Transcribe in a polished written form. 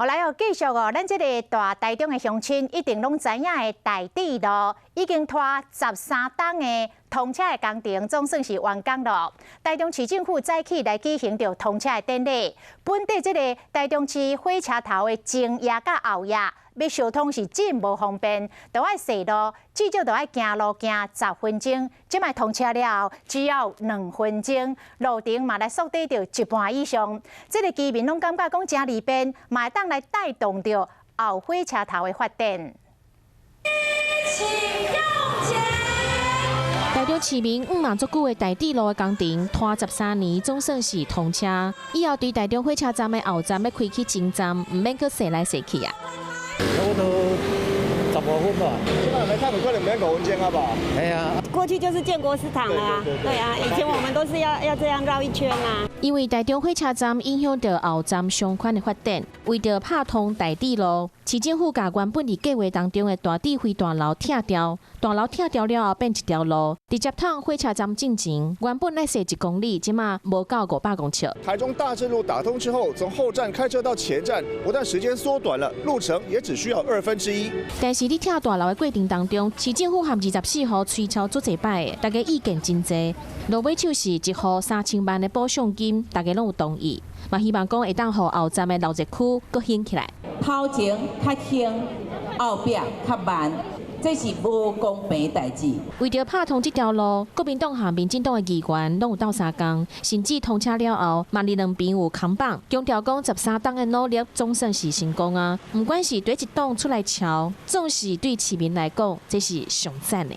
好來哦，繼續哦，咱這个大台中的鄉親一定攏知影的大智路已經拖13冬的通車的工程，總算是完工咯。台中市政府早起來舉行著通車的典禮，本底這个台中市火車頭的前驛佮後驛欲相通是真無方便，著愛踅路，至少著愛行路行10分鐘。這擺通車了後，只要2分鐘，路程嘛來縮短著一半以上。這个居民攏感覺講誠利便，嘛會當來帶動著後火車頭的發展。請用錢。台中市民向望足久的大智路的工程，拖13年，總算是通車。以後對台中火車站的後站欲開去前站，毋免閣踅來踅去啊。差不多15分吧。現在來看，可能免5分鐘啊吧？係啊。過去就是建國市場了啊。對啊，以前我們都是要這樣繞一圈啊。因為台中火車站影響著後站商圈的發展，為著拍通大智路，市政府共原本佇計劃當中的大智慧大樓拆掉，大樓拆掉了後變一條路，直接通火車站進前，原本愛踅1公里，這馬無到500公尺。台中大智路打通之後，從後站開車到前站，不但時間縮短了，路程也只需要1/2。但是佇拆大樓的過程當中，市政府和24號吹敲足濟擺，大家意見真濟。落尾手是一戶3000萬的補償金，大家攏有同意，嘛希望講會當予後站的鬧熱區閣興起來。頭前較輕，後壁較慢，這是無公平代誌。為著拍通這條路，國民黨和民進黨的議員攏有鬥相共，甚至通車了後，嘛佇兩邊有扛棒，強調講13冬的努力總算是成功啊！毋管是佗一黨出來敲，總是對市民來講，這是上讚的。